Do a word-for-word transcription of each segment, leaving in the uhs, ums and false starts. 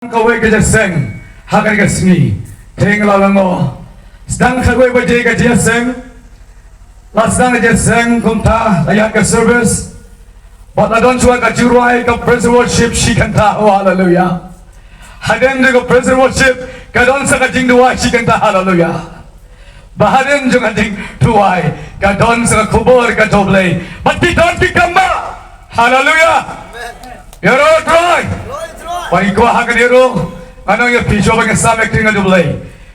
Kawei ka jingïaseng ha kane ka sngi. Te nga la lyngngoh, sdang khatwei baje ka jingïaseng. La sdang ka jingïaseng kumta, la ïaid ka service. Bad la don shuwa ka jingrwai ka praise and worship shi kynta. Oh, haleluya. Hadien jong ka praise and worship ka don sa ka jingduwai shi kynta. Haleluya. Ba hadien jong ka jingduwai ka don sa ka khubor ka jong U Blei. Bad ki don ki kambah. Haleluya. Ïaroh U Trai. Ba ngi kwah ha kane ruh, ngan ong ïa phi, shuwa ba ngi sam ïa ka ktien ka jong U Blei,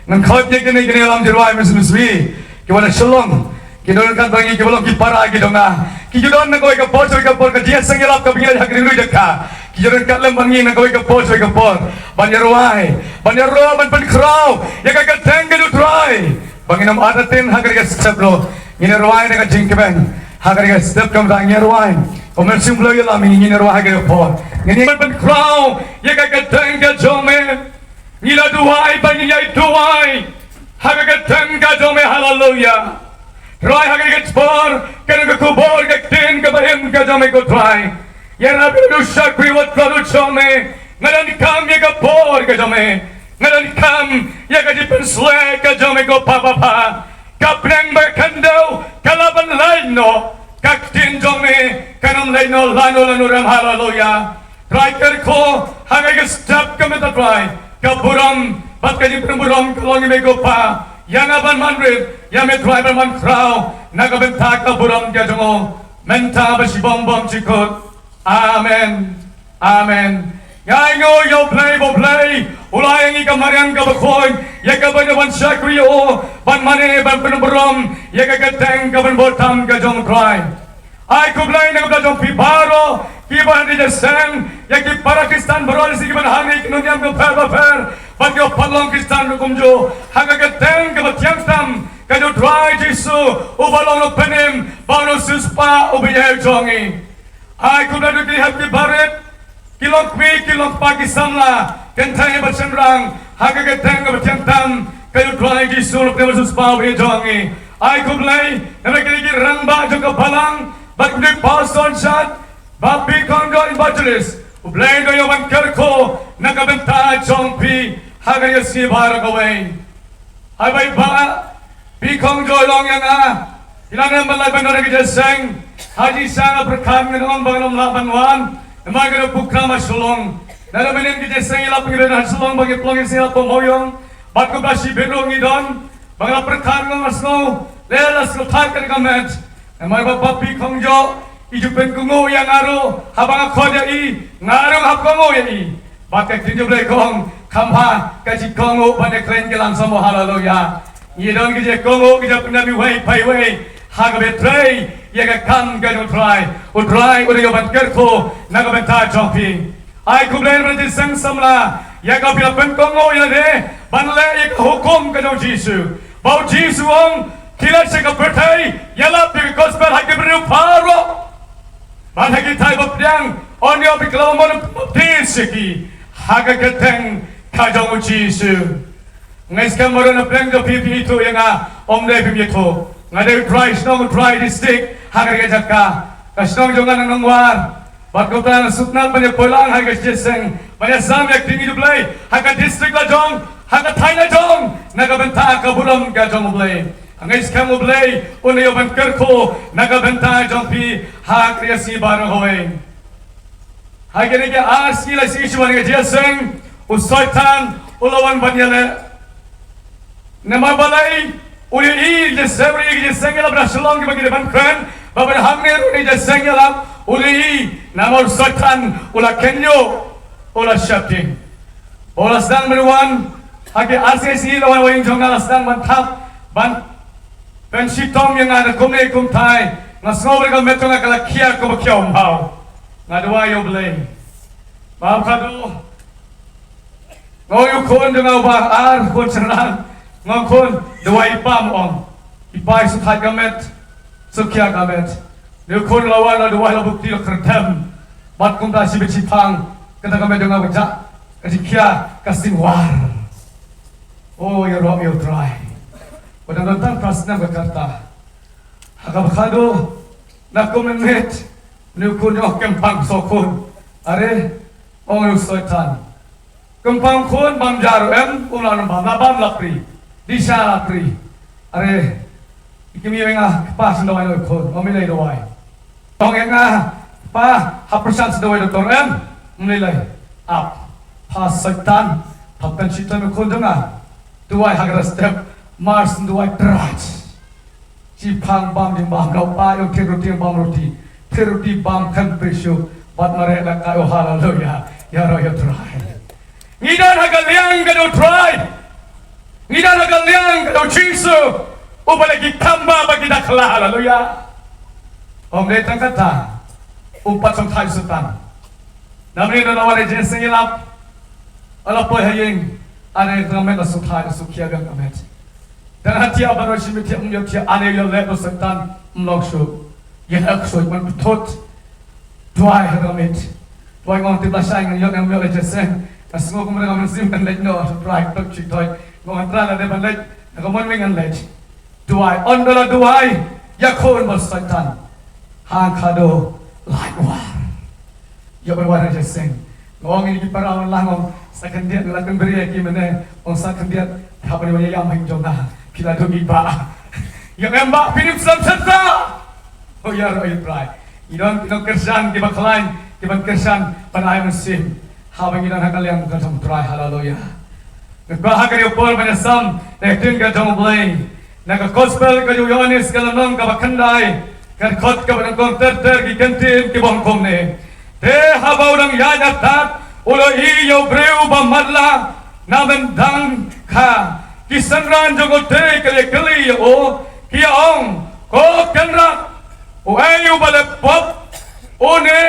ngan khot ïa kine, kine ki lam jingrwai mynsiem mynsiem, kiba na Shillong, ki don ryngkat bad ngi, kiba long ki para ki jong nga, ki ju don na kawei ka por sha kawei ka por, ka jingïaseng ïalap kaba ngi ïaid ha kane ruh jaka, ki ju don ryngkat lem bad ngi na kawei ka por sha kawei ka por, ban ïarwai, ban ïaroh, ban pynkhraw ïa ka kyrteng ka jong U Trai. Ba ngin ym artatien ha kane ka step ruh. Ngin ïarwai da ka jingkmen ha kane ka step, kumta ngin ïarwai. Ko Mynsiem Blei ïalam ïa ngi, ngin ïarwai ha kane ka por. Ngin ïa pynkhraw ïa ka kyrteng ka jong me. Ngi la duwai ba ngin ïa duwai ha ka kyrteng ka jong me. Haleluya. Trai, ha kane ka por, kane ka khubor, ka ktien kaba im ka jong me ko Trai. Ïarap ïa u shakri wat ka jong me. Nga donkam ïa ka bor ka jong me. Nga donkam ïa ka jingpynshlur ka jong me ko Kpa babha. Ka bneng bad ka khyndew ka lah ban lait noh, ka ktien jong me kan ym lait noh lano lano ruh. Haleluya. Trai, kyrkhu ha kane ka step ka mynta Trai, ka burom bad ka jingpynburom ka long ïa me ko Kpa. Ïa nga ban man rit, ïa me Trai ban man khraw na ka bynta ka burom ka jong u. Mynta bad shibun bun jingkut. Amen. Amen. Ngi ainguh ïa U Blei, ba U Blei u la ai ïa ngi ka mariang kaba khuid, ïa kaba ngi ban shakri ïa u, ban mane, ban pynburom ïa ka kyrteng kaba bun tam ka jong U Trai. Ai khublei na ka bynta jong phi baroh kiba ïeit jingïaseng, ïa ki para Khristan baroh shi, kiba hangne ki nongïalam bapher bapher, bad ki para long Khristan ruh kumjuh, ha ka kyrteng kaba thiang tam ka jong U Trai Jisu, uba long u Nongpynim bad u Nongsiewspah uba ïeit jong ngi. Ai khublei ïa ki hep ki barit, ki longkmie, ki longkpa, ki samla, kynthei bad shynrang, ha ka kyrteng kaba thiang tam ka jong U Trai Jisu, u Nongpynim bad u Nongsiewspah uba ïeit jong ngi. Ai khublei namar kine ki rangbah jong ka balang, bad kine ki pastor in charge, Bah P. Khongjoh, evangelist. U Blei un ïa ban kyrkhu na ka bynta jong phi ha kane ka sngi baroh kawei. Hai bai Bah P. Khongjoh, long ïa nga, phi la ïalam ban leit ban don ha ka jingïaseng. Ha ka jingïaseng pyrkhat ngan ong ba ngam lah ban wan, namar ka dei program ha Shillong. Nga la mynnin ka jingïaseng ïalap ngi don ha Shillong, ba ngi pynlong ïaseng ïalap ha Mawïong, bad kumta shibit ruh ngi don. Ba nga la pyrkhat, nga sngew, lei la sngew thait kane ka met. Namar ba Bah P. Khongjoh i ju pynkohnguh ïa nga ruh, haba nga khot ïa i, nga ruh nga hap kohnguh ïa i. Bad ka ktien jong U Blei ka ong, kham bha ka jingkohnguh ban ïakren ki lad samla. Haleluya. Ngi don ka jingkohnguh, ka jingpyndem iwei pa iwei ha kaba trei ïa ka kam ka jong U Trai. U Trai un ïa ban kyrkhu na ka bynta jong phi. Ai khublei na ka jingïaseng samla, ïa kaba phi la pynkohnguh ïa lade ban leh ïa ka hukum ka jong U Jisu. Ba U Jisu u ong, khie leit sha ka pyrthei, ïalap ïa ka gospel ha ki briew baroh. Bad ha kitai ba pdiang, un ïoh phi kylla ban baptis ïa ki ha ka kyrteng ka jong U Jisu. Nga ngeit skhem baroh na pdeng jong phi phi ithuh ïa nga, ym dei phim ithuh. Nga dei u trai shnong, u trai district ha kane ka jaka. Ka shnong jong nga na Nongwar. Bad kumta nga sngewtynnat ban ïa poi lang ha ka jingïaseng, ban ïasam ïa ka ktien U Blei ha ka district la jong, ha ka thaiñ la jong, na ka bynta ka burom ka jong U Blei. Nga ngeit skhem U Blei un ïa ban kyrkhu na ka bynta jong phi ha kane ka sngi baroh kawei. Ha kine ki ar sngi lai sngi shuwa kane ka jingïaseng, u Soitan u la wan ban ïaleh. Namar balei? U ïohi ïa ki jingïaseng, u ïohi ïa ki jingïaseng ïalap na Shillong kiba ngi dei ban kren, bad hangne ruh ïa ki jingïaseng ïalap u ïohi. Namar u Soitan u la kynjoh, u la sheptieng. U la sdang ban wan ha ki ar sngi, la wan ha ïing jong nga, la sdang ban thap, ban pynshitom ïa nga da kumne kumtai. Nga sngew ba ka met jong nga ka la khia kumba khia u mraw. Nga duwai ïa U Blei. Bad khadduh nga ong ïa u khun jong nga uba ar, khun shynrang, nga ong, khun, duwai ïa i pa, ong. I pa, shu thait ka met, shu khia ka met. Ïa u khun la wan, la duwai, la buh kti, la kyrteng. Bad kumta shibit shiphang, kata ka met jong nga ka jah, ka jingkhia ka sngewwar. O, ïaroh ïa U Trai. Ba dang don tang phra snem ka rta. Ha kaba khadduh, na kum mynmiet, une u khun jong nga u kyrpang, shu khun. Are, ong ïa u Soitan. Kong pang khun bam jar em, um la bam la bam la pri. Di sha la pri. Are, i kim yeng a, kpa shen dawai lo khun, om i lei dawai. Ong yeng a, kpa, ha pyrshang shen dawai doktor em, um lei lei. Ap, pa Satan, pa pen shitan khun dong a. Duwai ha ka step, mars duwai trach. Chi phang bam ding bam, dau pa yo thir roti bam roti. Thir roti bam kan pesu, bat mare la ka yo haleluya. Ya ro ya trai. Ngi don ha ka liang ka do trai. Ngi don ha ka liang ka do Jisu. U ba lagi kamba ba kita khala, haleluya. Om le tang kata. Um pat song thai Satan. Namni no na wale jenseng ilap. Ala poi ha yeng. Ane tang met la su thai su kia biang ka met. Dan hatia baro shimi tia um yo tia ane yo le do Satan mlok shu. Ye ek shu man pthot. Duwai ha ka met. Duwai ngong tip la shai ngan yo ngan yo le jenseng. Ka sngo kumre ngan sim kan lej no. Duwai tok chi toi. Ngong antra la de ban lej. Na ka mon wing ngan lej. Duwai. On dola duwai. Ya khun bal Satan. Hang kado. Lai war. Ïa ban wan ha jingïaseng. Nga ong ïa ki para wan lang ong sa khyndiat nga la kynbri ïa ki mynne ong sa khyndiat. Haba ïa ïam hynjong na ki la dum i ba. Ïa em ba phi nym slem senta. Oh ïa roi Trai. Ngi don ki nongkyrshan kiba khlaiñ kiban kyrshan ban ai mynsiem. Haba ngi don ha ka liang ka jong Trai, haleluya. Nga kwah ha kane ka por ban ïasam na ka ktien ka jong U Blei. Na ka gospel ka jong u Ïoannis ka lynnong kaba khyndai, ka dkhot kaba nyngkong ter ter ki kyntien kiba ong kumne. Te haba u dang ïaid artat u la ïohi ïa u briew ba matlah na bynta kha. Ki synran jong u te ki la kylli ïa u, ki ong, ko kynrad, uei uba la pop? Une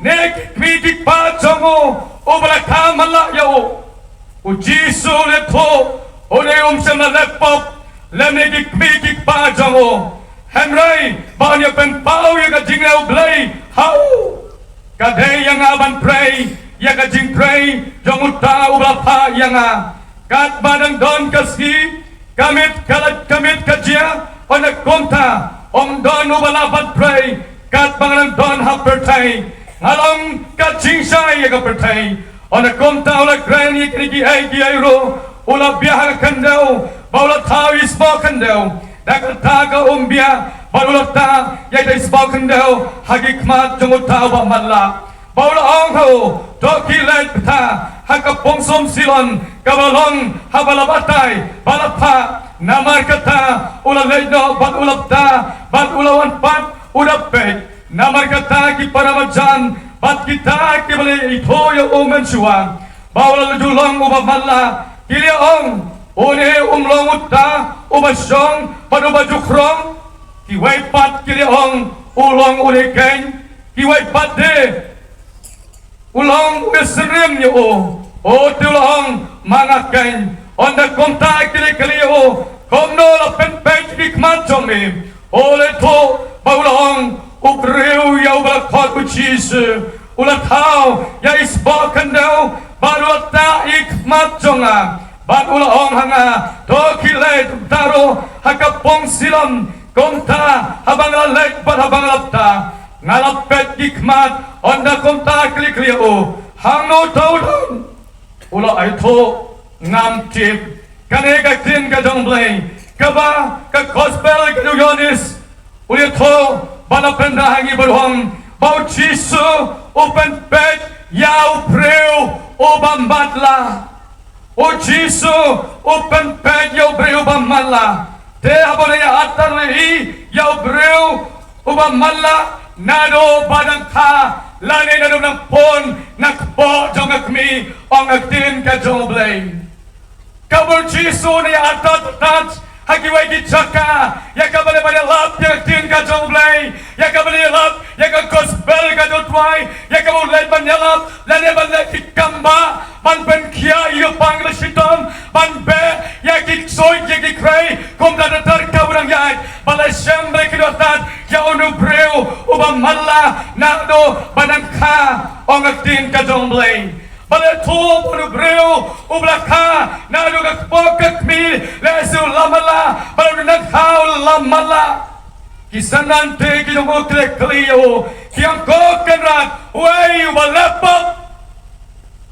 ne ki kmie ki kpa jong u uba la kha matlah ïa u? U Jisu u la ïathuh, une um shym la leh pop lane ki kmie ki kpa jong u. Hynrei ba un ïa pynpaw ïa ka jingleh U Blei ha u. Ka dei ïa nga ban trei ïa ka jingtrei jong uta uba la phah ïa nga. Katba dang don ka sngi, ka miet ka lait, ka miet ka jia, ynda kumta ym don uba lah ban trei katba nga dang don ha pyrthei. Nga long ka jingshai ïa ka pyrthei. Ynda kumta u la kren ïa kine kiei kiei ruh, u la biah ha ka khyndew bad u la thaw ïa i sboh khyndew. Da kata ka um biah bad u la tah ïa i sboh khyndew ha ki khmat jong uta uba matlah. Bad u la ong ha u, to khie leit beit ha ka pung sum Siloam kaba long ha ba la batai ba la phah. Namar kata u la leit noh bad u la bta bad u la wan pat u da peit. Namar kata ki para marjan bad kita kiba la ïathuh ïa u mynshuwa ba u la ju long uba matlah ki la ong, une um long uta uba shong bad uba ju khrong. Kiwei pat ki la ong, u long une keiñ. Kiwei pat de, u long u ïasyriem ïa u. U te u la ong, ma nga keiñ. Ynda kumta ki la kylli ïa u, kumno la pynpeit ki khmat jong me? U la ïathuh bad u la ong, u briew ïa uba la khot u Jisu u la thaw ïa i sboh khyndew bad u la tah ïa i khmat jong nga. Bad u la ong ha nga, to khie leit beit ruh ha ka pung Siloam. Kumta haba nga la leit bad haba nga la bta, nga la peit ki khmat. Ynda kumta ki la kylli ïa u, hangno uta u don? U la ïathuh, ngam tip. Kane ka ktien ka jong U Blei kaba ka gospel ka jong u Ïoannis u la ïathuh bad la pynda ha ngi baroh ba u Jisu u pynpeit ïa u briew uba matlah. U Jisu u pynpeit ïa u briew uba matlah. Te haba u la ïa artat ïa u briew uba matlah naduh ba dang kha lane naduh ba dang pun na kpoh jong ka kmie, ong ka ktien ka jong U Blei. Kaba u Jisu u la ïa artat artat ha kiwei ki jaka ïa kaba leh ban ïalap ïa ka ktien ka jong U Blei, ïa kaba leh ïalap ïa ka gospel ka jong U Trai, ïa kaba u leit ban ïalap lane ban leh ki kam ba ban pynkhiah ïa u pang ka shitom, ban beh ïa ki ksuid ïa ki khrei, kumta ter ter kaba u dang ïaid. Ba la shem ba la kynnoh tad ïa une u briew uba matlah naduh ba dang kha, ong ka ktien ka jong U Blei. Ba la ïathuh ba une u briew uba la kha naduh ka kpoh ka kmie, lehse u la matlah, ba la dang kha u la matlah. Ki synran te ki jong u ki la kylli ïa u, ki ong, ko kynrad, uei uba leh pop?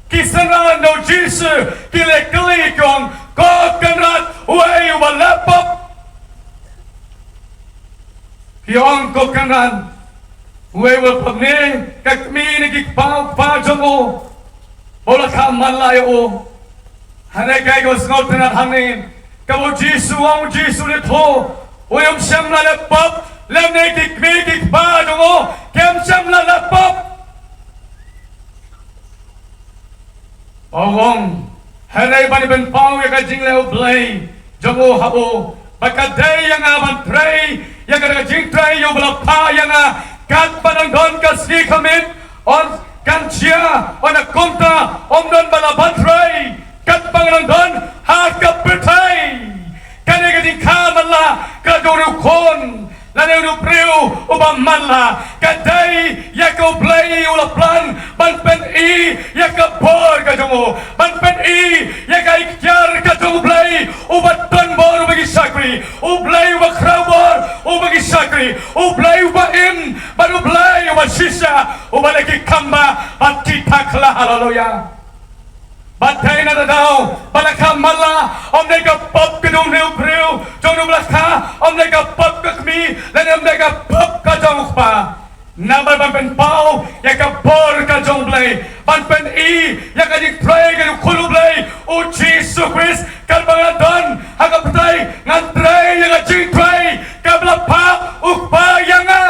Ki synran da u Jisu ki la kylli ki ong, ko Kynrad, uei uba leh pop? Ki ong, ko Kynrad, uei uba leh pop, ne ka kmie ne ki kpa u kpa jong u, ba u la kha matlah ïa u? Hynrei kaei kaba sngewtynnat hangne, kaba u Jisu u ong, u Jisu u la ïathuh, u ong, ym shym la leh pop, lymne ki kmie ki kpa jong u kim shym la leh pop. Ba u ong, hynrei ban pynpaw ïa ka jingleh U Blei jong u ha u, ba ka dei ïa nga ban trei ïa ka jingtrei ïa uba la phah ïa nga, katba nang don ka sngi ka miet, un kan jia, un kumta ym don ba lah ban trei katba nang don ha ka pyrthei. Kane ka jingkha matlah ka jong u khun lane u briew uba matlah, ka dei ïa ka U Blei u la plan ban pyni ïa ka bor ka jong u, ban pyni ïa ka iktiar ka jong U Blei uba don bor uba ki shakri, U Blei uba khraw bor uba ki shakri, U Blei uba im bad U Blei uba shisha, uba leh ki kam ba bad ki thakla. Haleluya. Ba dei na ka daw ba la kha matlah, ym dei ka pop ka jong une u briew, jong une uba la kha, ym dei ka pop ka kmie, lane ym dei ka pop ka jong u kpa. Namar ban pynpaw ïa ka bor ka jong U Blei, ban pyni ïa ka jingtrei ka jong u Khun U Blei, u Jisu Khrist, katba nga don ha ka pyrthei ngan trei ïa ka jingtrei kaba la phah u Kpa ïa nga.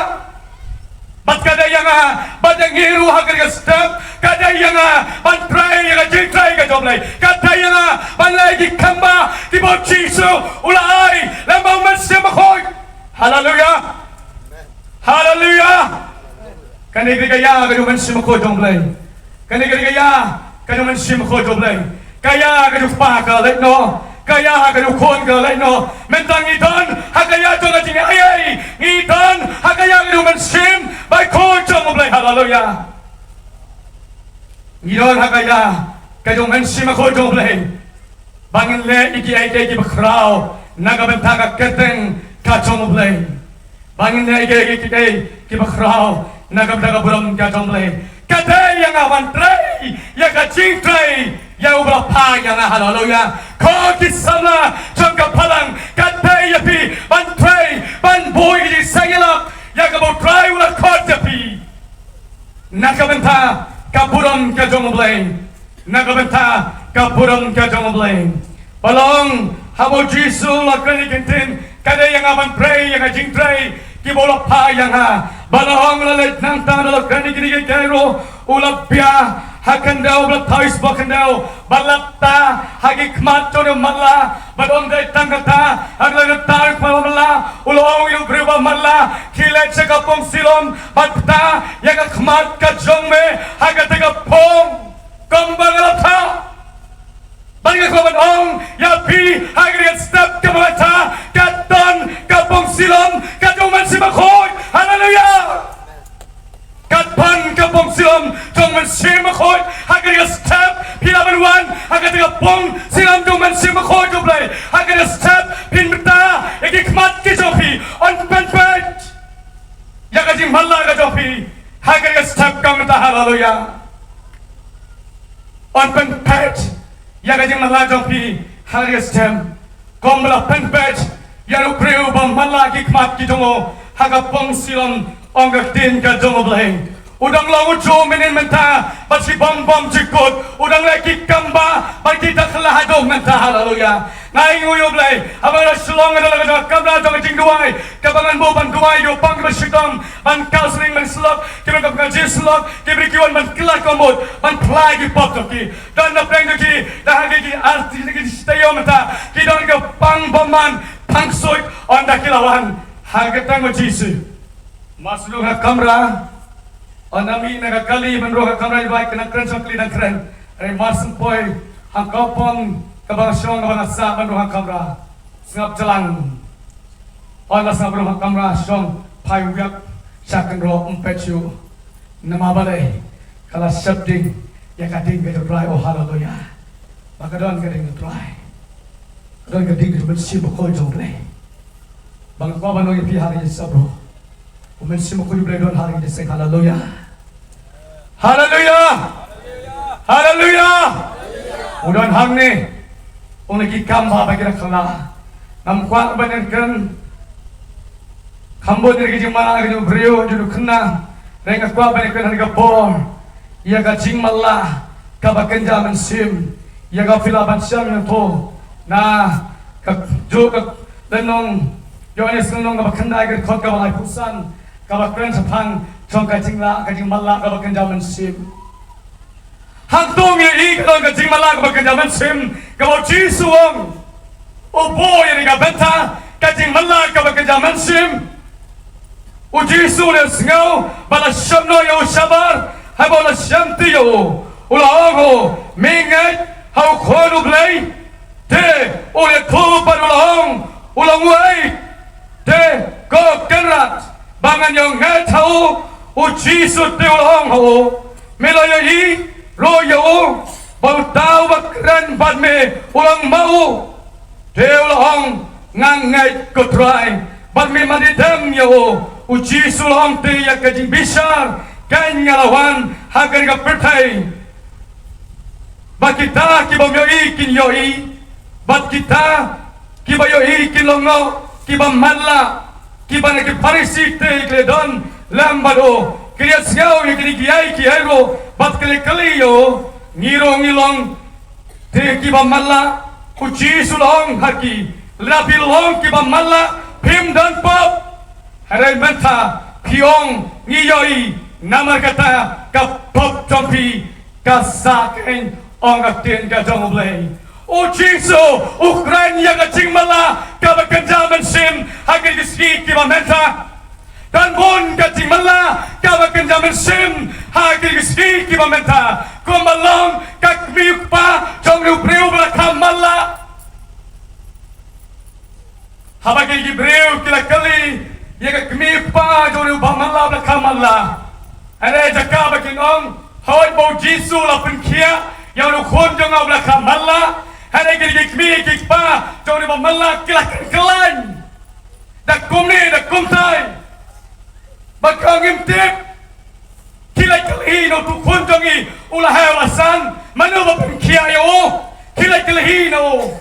Bad ka dei ïa nga ban ïa ngi ruh ha kane ka step, ka dei ïa nga ban trei ïa ka jingtrei ka jong U Blei, ka dei ïa nga ban leh ki kam ba kiba u Jisu u la ai lem bad u Mynsiem Bakhuid. Haleluya. Haleluya. Kane ka dei ka ïa ka jong u Mynsiem Bakhuid jong U Blei. Kane ka dei ka ïa ka jong u Mynsiem Bakhuid jong U Blei. Ka ïa ka jong u Kpa ka leit noh, ka ïa ka jong u Khun ka leit noh. Mynta ngi don ha ka ïa jong ka jingaiei, ngi don ha ka ïa ka jong u Mynsiem Bakhuid jong U Blei. Haleluya. Ngi don ha ka ïa ka jong u Mynsiem Bakhuid jong U Blei, ba ngin leh ïa kiei kiei kiba khraw na ka bynta ka kyrteng ka jong U Blei. Ba ngin leh ïa kiei kiei kiba khraw na ka bynta ka burom ka jong U Blei. Ka dei ïa nga ban trei ïa ka jingtrei ïa uba la phah ïa nga. Haleluya. Ko ki samla jong ka balang, ka dei ïa phi ban trei, ban buh ïa ka jingseng ïalap ïa kaba U Trai u la khot ïa phi, na ka bynta ka burom ka jong U Blei. Na ka bynta ka burom ka jong U Blei. Ba long haba u Jisu u la kren ïa ki ktien, ka dei ïa nga ban trei ïa ka jingtrei kiba u la phah ïa nga. Ba long u la leit nangta, u la kren ïa kine kiei kiei ruh, u la bia ha khyndew, u la thaw ïa u sboh khyndew, bad la ktah ha ki khmat jong une u matlah. Bad ym dei tang katta, haba la ktah ha ki khmat u matlah, u la ong ïa u briew ba matlah, khie leit sha ka pung Siloam bad ktah ïa ka khmat ka jong me ha kata ka pung, kumba nga la ktah. Bad nga kwah ban ong ïa phi ha kane ka step kaba mynta, ka don ka pung Siloam ka jong u Mynsiem Bakhuid. Haleluya. Ka don ka pung Siloam jong u Mynsiem Bakhuid ha kane ka step. Phi lah ban wan ha kata ka pung Siloam jong u Mynsiem Bakhuid jong U Blei ha kane ka step. Phin ktah ïa ki khmat ki jong phi, un pynpeit ïa ka jingmatlah ka jong phi ha kane ka step ka mynta. Haleluya. Un pynpeit ïa ka jingmatlah jong phi ha kane ka step, kumba la pynpeit ïa u briew ba matlah ki khmat ki jong u ha ka pung Siloam, ong ka ktien ka jong U Blei. U dang long u juh mynnin mynta bad shi bom bom jingkut, u dang leh ki kam ba bad ki thakla haduh mynta. Haleluya. Nga ainguh ïa U Blei, haba nga la shu long nga da la ka jong ka kamra jong ka jingduwai, kaba ngan buh ban duwai ïa u pang kiba shitom, ban kawsling, ban syllok kiba ka pynjah syllok, kiba ki wan ban kylla ka mut, ban phla ïa ki pop jong ki. Don na pdeng jong ki, da ha ki, ki artist, ki, ki taïew mynta, ki don ka pang bymman, pang ksuid, ynda ki la wan ha ka kyrteng u Jisu. Mar shu rung ha kamra, ynda mih na ka kali ban rung ha kamra, ïa ba ki nang kren shong kali nang kren. Hynrei mar shu poi ha ka pom kaba nga shong, kaba nga sah ban rung ha kamra, sngap jlang. Ynda sngap rung ha kamra, shong phai wiak sha kynroh, ym peit shuh. Namar balei? Ka la sheptieng ïa ka ding ka jong U Trai. Oh, haleluya. Ba ka don ka ding ka jong U Trai, ka don ka ding ka jong U Mynsiem Bakhuid jong U Blei. Ba nga kwah ban ong ïa phi ha kane ka step ruh, U Mynsiem Bakhuid U Blei don ha kane ka jingïaseng. Haleluya. Haleluya. Haleluya. U don hangne. Ong na ki kam ba ba ki da khlaiñ. Ngam kwah ban ïakren. Kham bun ïa ki jingmala ki jong u briew jong u khynnah. Hynrei nga kwah ban ïakren ha kane ka por ïa ka jingmala kaba kynja mynsiem. Ïa ka phi lah ban shem ïa to na ka jong ka lynnong Ïoannis lynnong kaba khyndai ka dkhot kaba laiphew san kaba kren shaphang jong ka jingla ka jingmala kaba kynja mynsiem. Hangto ngi ïohi ka don ka jingmala kaba kynja mynsiem kaba u Jisu u ong. U buh ïa kane ka bynta ka jingmala kaba kynja mynsiem. U Jisu u la sngew ba la shem noh ïa u shabar haba u la shem ti ïa u. U la ong, me ngeit ha u Khun u Blei? Te u la ïathuh bad u la ong, u la ong, uei te ko Kynrad ba ngan ïoh ngeit ha u? U Jisu te u la ong ha u, me la ïohi ruh ïa u, bad uta uba kren bad me u la ong ma u. Te u la ong, nga ngeit ko Trai, bad me mat ïa dem ïa u. U Jisu u la ong te ïa ka jingbishar kein nga la wan ha kane ka pyrthei. Ba kita kiba ym ïohi kin ïohi, bad kita kiba ïohi kin long noh kiba matlah. Kiba na ki Pharisi te ki la don lem bad u, ki la sngew ïa kine ki ei ki ei ruh bad ki la kylli ïa u, ngi ruh ngi long te kiba matlah? U Jisu u la ong ha ki, lada phi long kiba matlah phim don pop. Hynrei mynta phi ong ngi ïohi, namar kata ka pop jong phi ka sah kein, ong ka ktien ka jong U Blei. U Jisu u kren ïa ka jingmala kaba kynja mynsiem ha kine ki sngi kiba mynta. Don bun ka jingmala kaba kynja mynsiem ha kine ki sngi kiba mynta. Kumba long ka kmie u kpa jong une u briew ba la kha matlah. Haba kine ki briew ki la kylli ïa ka kmie u kpa jong une u ba matlah ba la kha matlah, hynrei jaka ba kin ong, hooid ba u Jisu u la pynkhiah ïa une u khun jong nga u ba la kha matlah, hynrei kine ki kmie ki kpa jong une u ba matlah ki la kren khlaiñ. Da kumne da kumtai. Ba ka ngim tip. Ki la kylli na utu u khun jong ngi u la heh u la san, mano ba pynkhiah ïa u? Ki la kylli na u.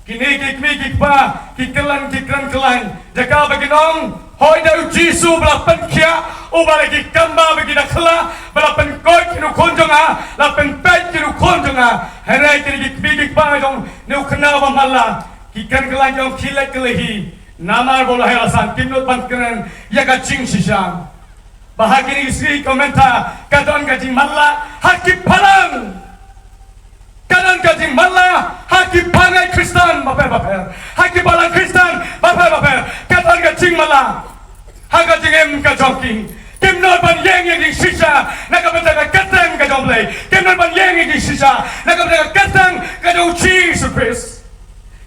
Kine ki kmie ki kpa ki kren ki kren khlaiñ. Jaka ba kin ong, hooid da u Jisu ba la pynkhiah, u ba la ki kamba ba ki da khlaiñ, ba la pynkoit ïa une u khun jong nga, la pynpeit ïa une u khun jong nga. Hynrei kine ki kmie ki kpa jong une u khynnah ba matlah ki kren khlaiñ, ki ong ki la kylli. Namar ba u la heh u la san, kim nud ban kren ïa ka jingshisha. Ba ha kine ki sngi kiba mynta ka don ka jingmatlah ha ki balang. Ka don ka jingmatlah ha ki balang Khristan bapher bapher. Ha ki balang Khristan bapher bapher ka don ka jingmatlah ha ka jingim ka jong ki. Kim nud ban ïeng ïa ka jingshisha na ka bynta ka kyrteng ka jong U Blei. Kim nud ban ïeng ïa ka jingshisha na ka bynta ka kyrteng ka jong U Jisu Khrist.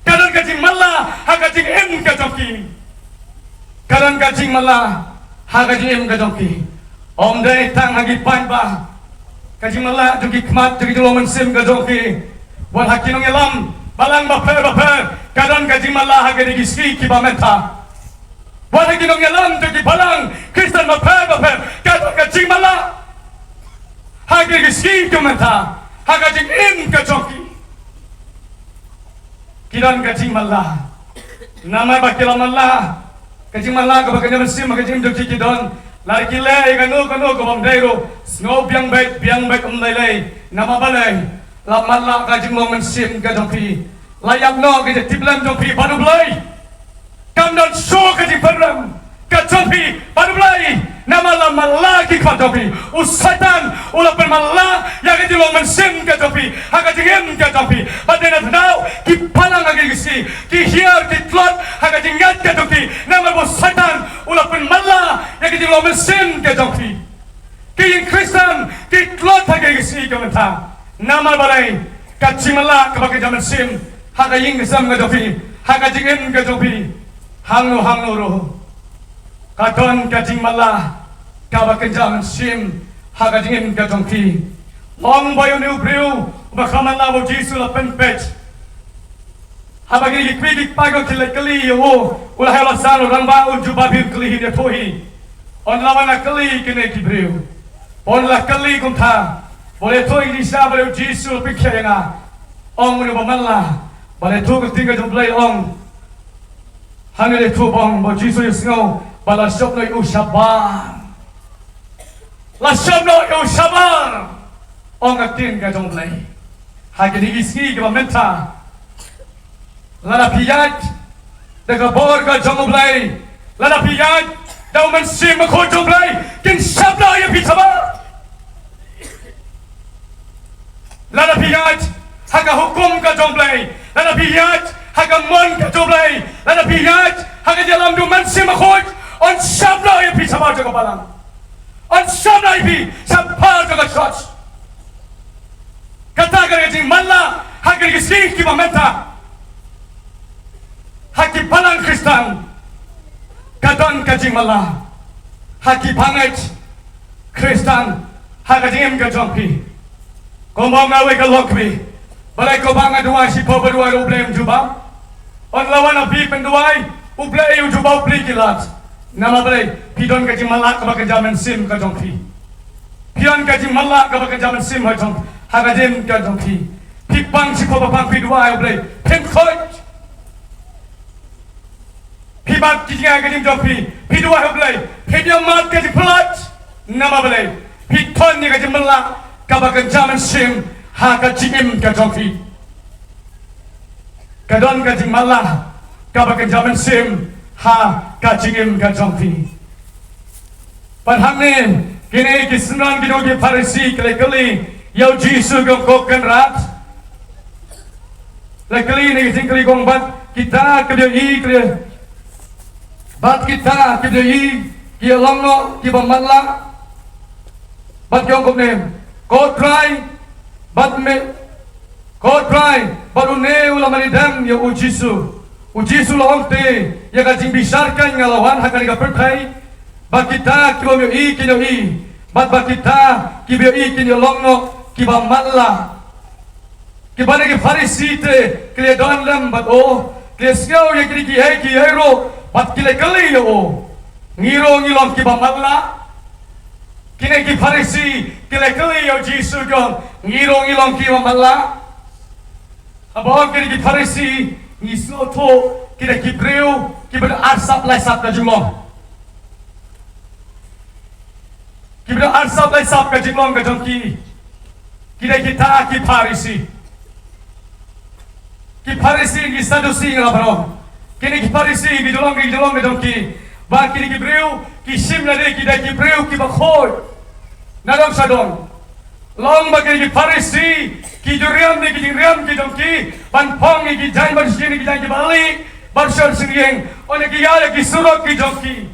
Ka don ka jingmatlah ha ka jingim ka jong ki. Ka don ka jingmatlah ha ka jingim ka jong ki. Ym dei tang ha ki paidbah. Ka jingmatlah jong ki khmat jong ki jinglong mynsiem ka jong ki. Wat ha ki nongïalam balang bapher bapher ka don ka jingmatlah ha kine ki sngi kiba mynta. Wat ha ki nongïalam jong ki balang Khristan bapher bapher ka don ka jingmatlah ha kine ki sngi kiba mynta ha ka jingim ka jong ki. Ki don ka jingmatlah. Namar ba ki la matlah. Ka jingmatlah kaba kynja mynsiem ha ka jingim jong ki ki don. Lada ki leh ïa kano kano kaba ym dei ruh, sngew biang beit, biang beit, ym lei lei. Namar balei? La matlah ka jinglong mynsiem ka jong phi. La ïap noh ka jingtip lem jong phi bad U Blei. Kam don shuh ka jingpynrem ka jong phi bad U Blei. Namar la matlah ki khmat jong phi. U Soitan u la pynmatlah ïa ka jinglong mynsiem ka jong phi ha ka jingim ka jong phi. Bad dei na tnat ki balang ha kine ki sngi ki hiar ki tlot ha ka jingngeit ka jong ki. Namar ba u Soitan u la pynmatlah ïa ka jinglong mynsiem ka jong phi. Ki ïing Khristan ki tlot ha kine ki sngi kiba mynta. Namar balei? Ka jingmatlah kaba kynja mynsiem ha ka ïing ka sem ka jong phi, ha ka jingim ka jong phi. Hangno hangno ruh ka don ka jingmatlah kaba kynja mynsiem ha ka jingim ka jong phi. Long ba ïa une u briew uba kha matlah ba u Jisu u la pynpeit. Haba kine ki kmie ki kpa ki la kylli ïa u, u la heh u la san, u rangbah u jubab hi, u kylli hi, u ïathuh hi. Ynda la wan la kylli kine ki briew, ynda la kylli kumta, Ba la ïathuh ïa ngi shisha ba la u Jisu u pynkhiah ïa nga. Ong une u ba man la. Ba la ïathuh ka ktien ka jong u Blei ong. Hangne la ïathuh ba ong ba u Jisu u ïohsngew ba la shop noh ïa u shabar. La shop noh ïa u shabar. Ong ka ktien ka jong u Blei. Ha kine ki sngi kiba mynta. Lada phi ïaid da ka bor ka jong u Blei, lada phi ïaid da u Mynsiem Bakhuid jong u Blei, kin shop noh ïa phi shabar. Lada phi ïaid ha ka hukum ka jong u Blei, lada phi ïaid ha ka mon ka jong u Blei, lada phi ïaid ha ka jingïalam jong u Mynsiem Bakhuid, un shop noh ïa phi shabar jong ka balang. Un shop noh ïa phi shabar jong ka church. Kata ka dei ka jingmanla ha kine ki sngi kiba mynta. Ha ki balang Khristan ka don ka jingmanla. Ha ki bangeit Khristan ha ka jingim ka jong phi. Kumba ong uwei ka lok kmie, balei ko ba nga duwai shiphew ba duwai ruh U Blei um jubab? Ong la wan ha phi pynduwai, U Blei u jubab phi ki lad. Namar balei? Phi don ka jingmanla kaba kynja mynsiem ka jong phi. Phi don ka jingmanla kaba kynja mynsiem ha jong, ha ka jingim ka jong phi. Phi pang shiphew ba pang phi duwai U Blei, phim khuid. Phi bat ki jingïaid ka jingim jong phi, phi duwai U Blei, phi ïa mad ka jingpynlait. Namar balei? Phi don ïa ka jingmanla kaba kynja mynsiem ha ka jingim ka jong phi. Ka don ka jingmanla kaba kynja mynsiem ha ka jingim ka jong phi. Bad hangne kine ki synran ki jong ki Pharisi ki la kylli ïa u Jisu, ki ong, ko Kynrad, la kylli ne ki jingkylli, ki ong, bad kita kiba ïohi ki, bad kita kiba ïohi ki ïalong noh kiba matlah. Bad ki ong kumne, ko Trai, bad me, ko Trai, bad une u la mane dem ïa u Jisu. U Jisu u la ong, te ïa ka jingbishar kein nga la wan ha kane ka pyrthei ba kita kiba ym ïohi kin ïohi, bad ba kita kiba ïohi kin ïalong noh kiba matlah. Kiba na ki Pharisi te ki la don lem bad o, ki la sngew ïa kine kiei kiei ruh bad ki la kylli ïa o, ngi ruh ngi long kiba matlah? Kine ki Pharisi ki la kylli ïa u Jisu, ki ong, ngi ruh ngi long kiba matlah? Haba ong kine ki Pharisi, ngi sngewthuh ki dei ki briew kiba don arsap laisap ka jinglong. Kiba don arsap laisap ka jinglong ka jong ki, ki dei kita ki Pharisi. Ki Pharisi, ki Sadusi, nga la pynlong. Kine ki Pharisi, ki jinglong, ki jinglong ka jong ki, ba kine ki briew ki shim lade ki dei ki briew kiba khuid. Nadong shadong, long ba kine ki Pharisi ki ju riam ïa ki jingriam ki jong ki ban phong ïa ki jaiñ barshisha, ki jaiñ kiba lieh, barshisha shisha ïing. Ynda ki ïaid ha ki surok ki jong ki,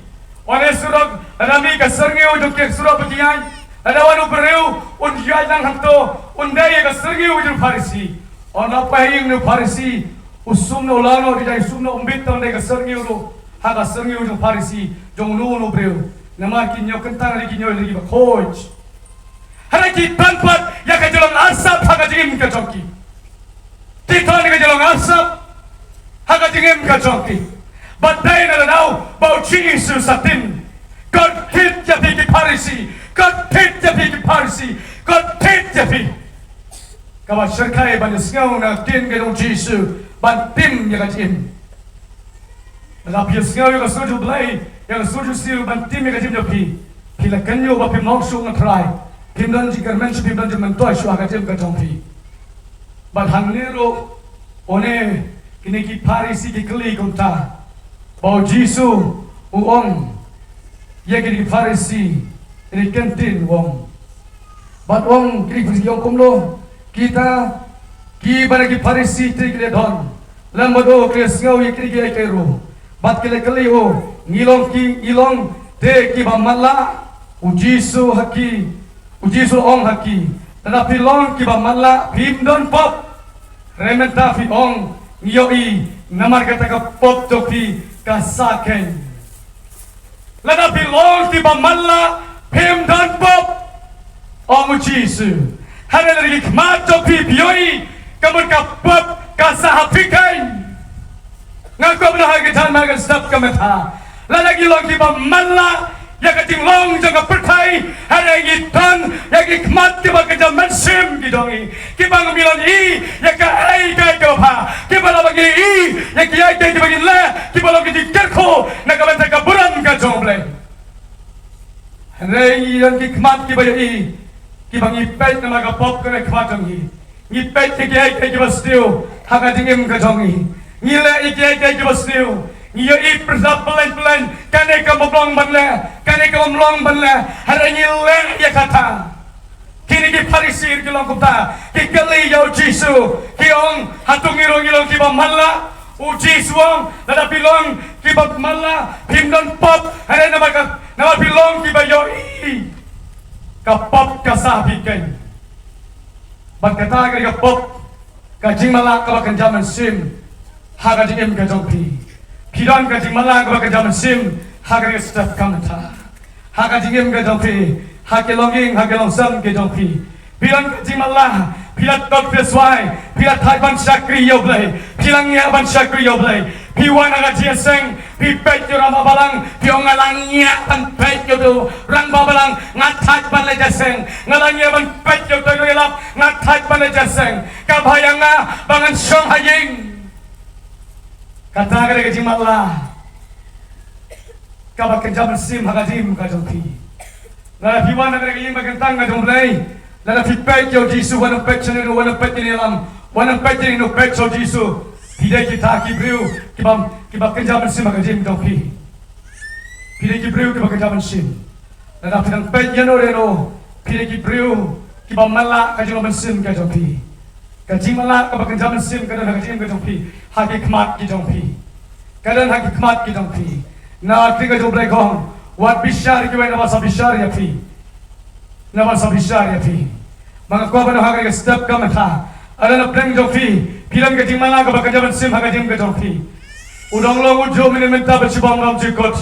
wan ha surok, lada mih ka syrngiew jong ki surok ba ki ïaid, lada wan u briew un ïaid lang hangto, un dei ïa ka syrngiew jong u Pharisi. Ynda poi ha ïing u Pharisi, u sum noh u la noh, u dei u sum noh, um bit tang dei ka syrngiew ruh ha ka syrngiew jong u Pharisi, jong uno uno u briew. Namar ki ñiew kyntang lade, ki ñiew lade kiba khuid. Hynrei ki don pat ïa ka jinglong arsap ha ka jingim ka jong ki. Ki don ïa ka jinglong arsap ha ka jingim ka jong ki. Bad dei na ka daw ba u Jisu u sa tim. Kordit ïa phi ki Pharisi, kordit ïa phi ki Pharisi, kordit ïa phi. Kaba shyrkhei ban ïohsngew na ka ktien ka jong u Jisu, ban tim ïa ka jingim. Lada phi ïohsngew ïa ka sur jong u Blei, ïa ka sur jong u Jisu ban tim ïa ka jingim jong phi, phi la kynmaw ba phim long shuh na U Trai. Phim don jingkyrmen shuh, phim don jingmyntoi shuh ha ka jingim ka jong phi. Bad hangne ruh, une, kine ki Pharisi ki kylli kumta, ba u Jisu u ong ïa kine ki Pharisi, kine ki ktien u ong. Bad ong kine ki Pharisi, ong kumno, kita kiba na ki Pharisi te ki la don lem bad o, ki la sngew ïa kine kiei kiei ruh, bad ki la kylli, o, ngi long ki, ngi long te kiba matlah? U Jisu ha ki, u Jisu u ong ha ki, lada phi long kiba matlah, phim don pop. Hynrei mynta phi ong, ngi ïohi, namar kata ka pop jong phi ka sah keiñ. Lada phi long kiba matlah, phim don pop, ong u Jisu. Hynrei lada ki khmat jong phi phi ïohi, ka mut ka pop ka sah ha phi keiñ. Nga kwah ban ong ha kine kiba sdang ka mynta, lada ngi long kiba matlah, Ïa ka jinglong jong ka pyrthei, hynrei ngi don ïa ki khmat kiba kynja mynsiem ki jong ngi, kiba ngim ïohi ïa kaei kaei kaba bha, kiba lada ngi ïohi ïa kiei kiei kiba ngin leh, kiba long ki jingkyrkhu na ka bynta ka burom ka jong U Blei. Hynrei ngi don ki khmat kiba ïohi, kiba ngi peit namar ka pop ka don ha khmat jong ngi. Ngi peit ïa kiei kiei kiba sniew ha ka jingim ka jong ngi. Ngi leh ïa kiei kiei kiba sniew. Ngi ïohi pyrshah pyllein pyllein, kane kam long ban leh, kane kam long ban leh. Hynrei ngi leh ïa kata. Kine ki Pharisi ki long kumta, ki kylli ïa U Jisu, ki ong, hato ngi ruh ngi long kiba matlah? U Jisu u ong, lada phi long kiba matlah, phim don pop, hynrei namar ka, namar phi long kiba ïohi, ka pop ka sah phi keiñ. Bad kata ka dei ka pop, ka jingmatlah kaba kynja mynsiem ha ka jingim ka jong phi. Phi don ka jingmatlah kaba kynja mynsiem ha ka dei ka step ka mynta, ha ka jingim ka jong phi, ha ki longïing ha ki longsem ki jong phi. Phi don ka jingmatlah, phi la dok phi la swai, phi la thait ban shakri ïa U Blei, phi la ngiah ban shakri ïa U Blei. Phi wan ha ka jingïaseng, phi peit ïa u rangbah balang, phi ong nga la ngiah ban peit ïa uto u rangbah balang, nga thait ban leit ïaseng, nga la ngiah ban peit ïa uto u nongïalap, nga thait ban leit ïaseng. Ka bha ïa nga ba ngan shong ha ïing. Kata ka dei ka jingmatlah kaba kynja mynsiem ha ka jingim ka jong phi. Lada phi wan ha ka dei ka ïing ba kyntang ka jong U Blei, lada phi peit ïa U Jisu, wat nym peit sha ïano, wat nym peit ïa ïalam, wat nym peit ïa ïano, peit sha U Jisu. Phi dei kita ki briew kiba, kiba kynja mynsiem ha ka jingim jong phi. Phi dei ki briew kiba kynja mynsiem. Lada phi dang peit ïano ïano, phi dei ki briew kiba matlah ka jinglong mynsiem ka jong phi. Ka jingmatlah kaba kynja mynsiem ka don ha ka jingim ka jong phi, ha ki khmat ki jong phi. Ka don ha ki khmat ki jong phi. Na ka ktien ka jong U Blei ka ong, wat bishar ïa kiwei, naba sa bishar ïa phi. Naba sa bishar ïa phi. Ba nga kwah ban ong ha ka step ka mynta, lada na pdeng jong phi phi don ka jingmatlah kaba kynja mynsiem ha ka jingim ka jong phi. U dang long u juh mynne mynta bad shibun ram jingkut.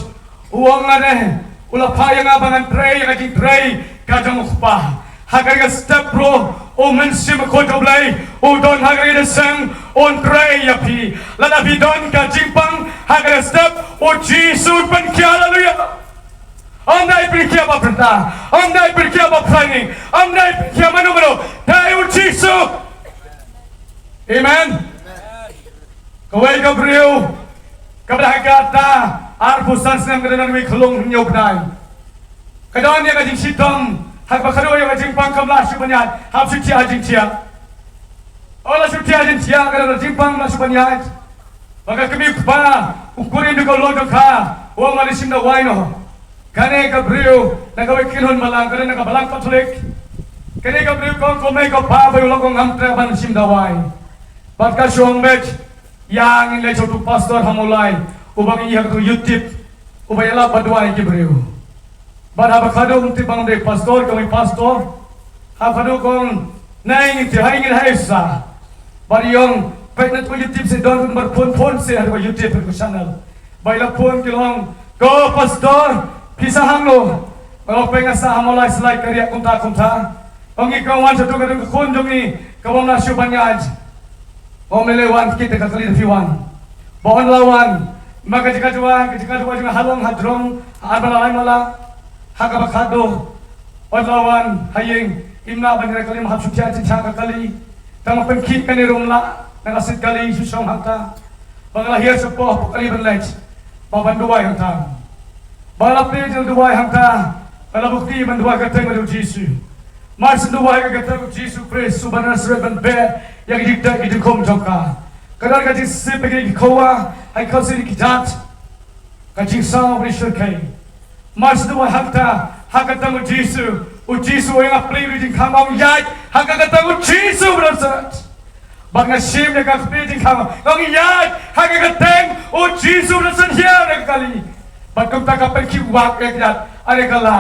U ong, nga ne, u la phah ïa nga ba ngan trei ïa ka jingtrei ka jong U Kpa. Ha ka dei ka step ruh, U Mynsiem Bakhuid U Blei u don ha ka dei ka seng, un trei ïa phi. Lada phi don ka jingpang ha ka dei ka step, U Jisu un pynkhiah. Haleluya. Ym dei pynkhiah ba pyrta, ym dei pynkhiah ba pyrthei, ym dei pynkhiah mano mano, dei U Jisu. Amen. Kawei ka briew kaba da ha kata arphew san snem, ka don ha kawei ka lum hynñiew bnai. Ka don ïa ka jingshitom, ha kaba ka don ïa ka jingpang, kam lah shuh ban ïaid, hap shu thiah ha jingthiah. Ynda la shu thiah ha jingthiah, ka don ka jingpang, lah shuh ban ïaid. Bad ka kmie u kpa, u kurim jong ka, u long jong ka, u ong, ngan ïa shim dawai noh. Kane ka briew na kawei ka kynhun balang, ka don na ka balang Katholik. Kane ka briew ka ong, ko mei ko pa, ba ïa u long ko ngam treh ban shim dawai. Bad ka shu ong, beit, ïa ngin leit sha uto u pastor ha Mawlai, uba ngi ïohi ha kato ka YouTube, uba ïalap bad duwai ïa ki briew. Bad haba khadduh, ym tip ba ngam dei pastor, ka ong pastor. Haba khadduh ka ong, nai ngin te, hai ngin hai sa. Bad i ong, peit na uto u YouTube seh, don kumba phone phone seh ha uto u YouTube, ha uto u channel. Bad i la phone, ki la ong, ko pastor, phi sah hangno? Bad i ong, peit nga sah ha Mawlai Slide, ka riah kumta kumta. Ong i, ko wan sha uto ka don ka khun jong ngi, ka bym lah shuh ban ïaid. Ong, me leit wan kit da ka kali, da phi wan. Bad ynda la wan, ma ka jaka duwai, ka jaka duwai jong nga ha long ha jrong, ha ar bala lai mala, ha kaba khadduh. Ynda la wan ha ïing, im lah ban ïa kali, ma hap shu thiah jingthiah ka kali. Tang ma pynkhih kane ruh ym lah, na ka sit kali shu shong hangta. Bad nga la hiar shapoh hapoh kali ban leit, bad ban duwai hangta. Bad la plie jingduwai hangta, nga la buh kti ban duwai ka kyrteng U Jisu. Mar shu duwai ka kyrteng U Jisu Khrist uba na Nasareth ban beh ïa ki jingteh ki jingkhum jong ka, ka don ka jingsip ïa ki khawa, ha ki khun ki jait. Ka jingsaw ba shyrkhei. Mar shu duwai hangta, ha ka kyrteng U Jisu, U Jisu u ong, nga plie ruh jingkhang, ong ïaid ha ka kyrteng U Jisu ba na Nasareth. Bad nga shim ïa ka kpie jingkhang, nga ong ïaid ha ka kyrteng U Jisu ba na Nasareth, hiar ïa ka kali. Bad kumta ka pynkhih wak ïa ka jait, ha ka la,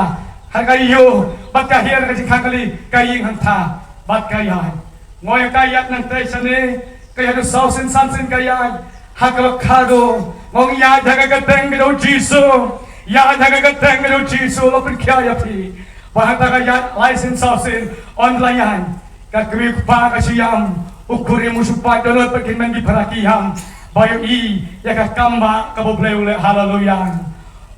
ha ka ïew, bad ka hiar ïa ka jingkhang kali, ka ïeng hangta, bad ka ïaid. Nga ong ïa ka, ïaid nangta shane, ka ïaid saw sien san sien ka ïaid. Ha kaba khadduh, nga ong ïaid ha ka kyrteng ka jong U Jisu. Ïaid ha ka kyrteng ka jong U Jisu, la pynkhiah ïa phi. Bad hangta ka ïaid lai sien saw sien, ynda la ïaid, ka kmie u kpa ka shu ïam, u kurim u shu pait dohnud bad ki hynmen ki para ki ïam. Ba ïohi ïa ka kam ba kaba U Blei u leh, haleluya.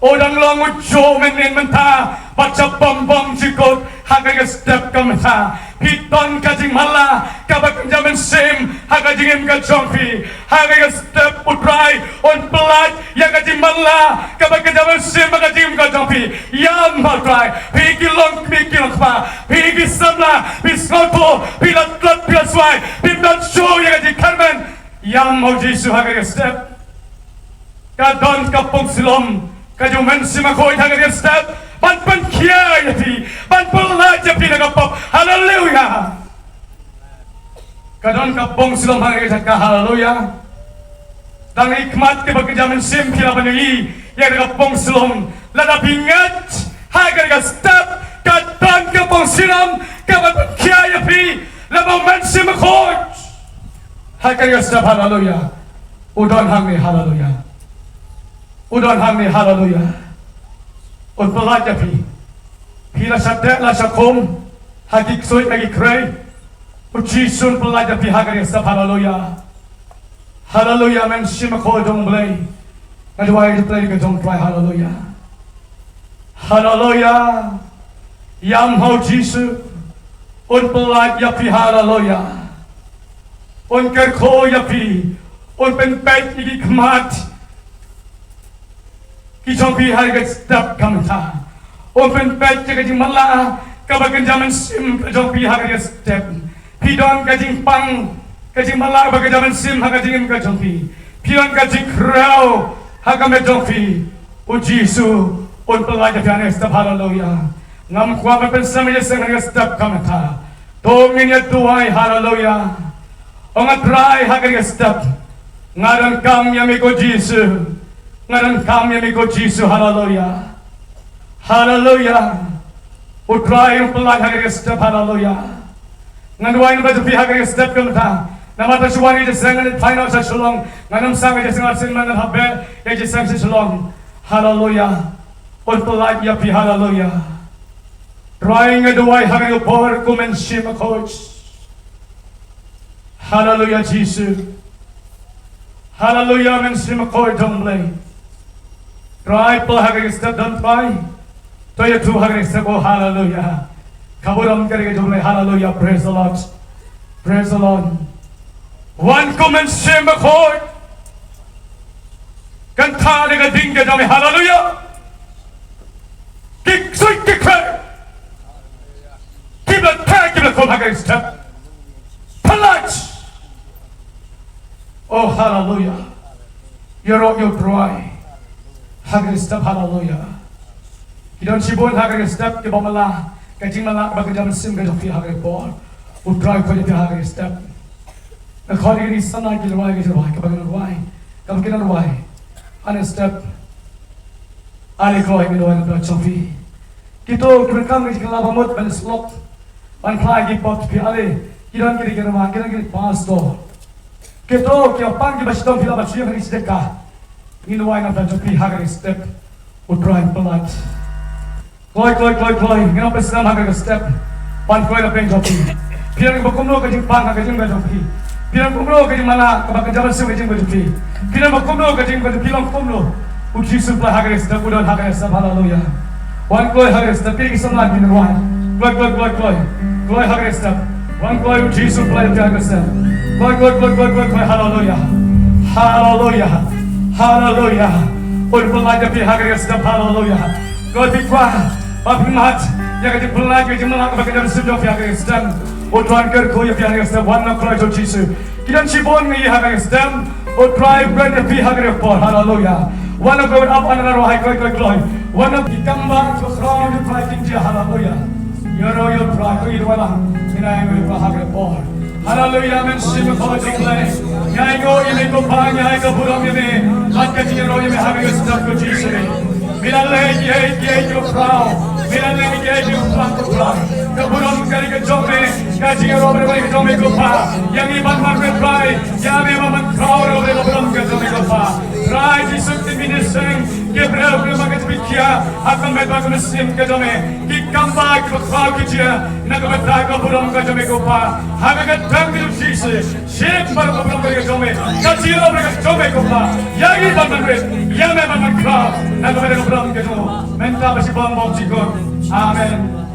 U dang long u juh mynnin mynta bad sha bym bym jukut ha kane ka step ka mynta. Phi don ka jingmala kaba kynja mynsiem ha ka jingim ka jong phi. Ha kane ka step U Trai un pyllait ïa ka jingmala kaba kynja mynsiem ha ka jingim ka jong phi. Ïam ha U Trai, phi ki long kmie ki long kpa, phi ki samla, phi sngewthuh, phi la tlot, phi la swai, phim don shuh ïa ka jingkyrmen. Ïam ha U Jisu ha kane ka step. Ka don ka pung shlem ka jong U Mynsiem Bakhuid ha kane ka step ban pynkhia ïa phi, ban pyllait ïa phi na ka pop. Haleluya. Ka don ka pung shlem ha kane ka jaka. Haleluya. Tang i khmat kiba kynja mynsiem phi lah ban ïohi ïa ka pung shlem. Lada phi ngeit ha kane ka step, ka don ka pung shlem kaban pynkhia ïa phi lyngba U Mynsiem Bakhuid ha kane ka step. Haleluya. U don hangne, haleluya. U don hangne, haleluya. Un pyllait ïa phi. Phi la shah teh la shah khum ha ki ksuid ha ki khrei. U Jisu un pyllait ïa phi ha kane ka step, haleluya. Haleluya, Mynsiem Bakhuid jong U Blei. Nga duwai ïa U Blei ka jong U Trai, haleluya. Haleluya. Ïam ha U Jisu. Un pyllait ïa phi, haleluya. Un kyrkhu ïa phi. Un pynpeit ïa ki khmat ki jong phi ha kane ka step ka mynta. Un pynpeit ïa ka jingmala kaba kynja mynsiem ka jong phi ha kane ka step. Phi don ka jingpang, ka jingmala kaba kynja mynsiem ha ka jingim ka jong phi. Phi don ka jingkhrew ha ka met jong phi. U Jisu un pyllait ïa phi ha kane ka step, haleluya. Ngam kwah ban pynsngew ïa ka step ka mynta. To ngin ïa duwai, haleluya. Ong, A Trai, ha kane ka step nga donkam ïa me ko Jisu. Nga donkam ïa me ko Jisu, haleluya. Haleluya. U Trai un pyllait ha kane ka step, haleluya. Ngan duwai namar jong phi ha kane ka step ka mynta. Namar tang shu wan ïa ka jingïaseng ngan phai noh sha Shillong. Ngan ym sah ïa ka jingïaseng, ngan sah sha Shillong. Haleluya. Un pyllait ïa phi, haleluya. Trai, nga duwai ha kane ka por, ko Mynsiem Bakhuid. Haleluya, Jisu. Haleluya, Mynsiem Bakhuid jong U Blei. Trai, pla ha kane ka step, don Trai. To ïathuh ha kane ka step, oh, haleluya. Ka burom ka dei ka jong U Blei, haleluya, praise the Lord. Praise the Lord. Wan, ko Mynsiem Bakhuid. Kyntha da ka ding ka jong me, haleluya. Ki ksuid ki khrei kiba la teh, kiba la khum ha kane ka step, pyllait. Oh, haleluya. Ïaroh ïa U Trai ha kane ka step, haleluya. Ki don shibun ha kane ka step kiba mala, ka jingmala ba ka jam sim ka jong phi ha kane ka por. U Trai un khuid ïa phi ha kane ka step. Nga khot ïa kine ki samla ki rwai, ki rwai, kaba ki rwai, kaba ki rwai. Ha kane ka step. Ale Trai, ngi duwai na ka bynta jong phi. Kito kiba donkam ka jingkylla ba mut ban ïasyllok, ban phla ïa ki pop jong phi, ale ki don ki dei ki rwai, ki don ki dei pastor. Kito kiba pang kiba shitom, phi lah ban shu ïa ka dei shi dei ka. Ngi duwai na ka bynta jong phi ha kane ka step. U Trai un pyllait. Kloi, kloi, kloi, kloi. Ngin ym pynslem ha kane ka step ban kloi na pdeng jong phi. Phi don kumno ka jingpang ha ka jingim ka jong phi. Phi don kumno ka jingmala kaba ka jam sim ka jingim ka jong phi. Phi don kumno ka jingim ka jong phi, long kumno. U Jisu un pyllait ha kane ka step, u don ha kane ka step, haleluya. Wan kloi ha kane ka step, phi ki samla ki rwai. Kloi, kloi, kloi, kloi. Kloi ha kane ka step. Wan kloi, U Jisu un pyllait ha kane ka step. Kloi, kloi, kloi, kloi, kloi, kloi, haleluya. Haleluya. Haleluya. Un pyllait ha kane ka step, haleluya. Ko phi kwah ba phin mad ïa ka jingpyllait, ka jingmala kaba ka jam sim jong phi ha kane ka step, U Trai un kyrkhu ïa phi ha kane ka step. Wan na u Khrist U Jisu. Ki don shibun ngi ïa ha kane ka step. U Trai un kren ïa phi ha kane ka por. Haleluya. Wan na u Khrist, ap, an, ra, ro, hai, kloi, kloi, kloi. Wan na ki kam ba ki khraw ïa u Trai kin jia. Haleluya. Ïaroh ïa u Trai, ko ïa u Trai ba ngin ïa ïaroh ha kane ka por. Haleluya, Mynsiem Bakhuid jong U Blei. Ngi ainguh ïa me ko Pa, ngi ai ka burom ïa me. Bad ka jingïaroh ïa me ha kane ka step ko Jisu. Me la leh ïa kiei kiei ki khraw. Me la leh ïa kiei kiei ki khraw ko Trai. Ka burom ka dei ka jong me. Ka jingïaroh ka dei ka jong me ko Pa. Ïa ngi ban wan ko Trai. Ïa me ban wan khraw ruh ka dei ka burom ka jong me ko Pa. Trai Jisu, ktien phi ïaseng, ki briew ki mat ka jingpynkhiah. Ha ka met bad ka mynsiem ka jong me, ki kam ba ki ba khraw ki jia na ka bynta ka burom ka jong me ko Pa. Ha ka kyrteng ka jong U Jisu, shim baroh ka burom ka jong me, ka jingïarap ka jong me ko Pa. Ïa ngi ban ban rit, ïa me ban ban khraw na ka bynta ka burom ka jong me. Mynta bad shibun bymjukut. Amen.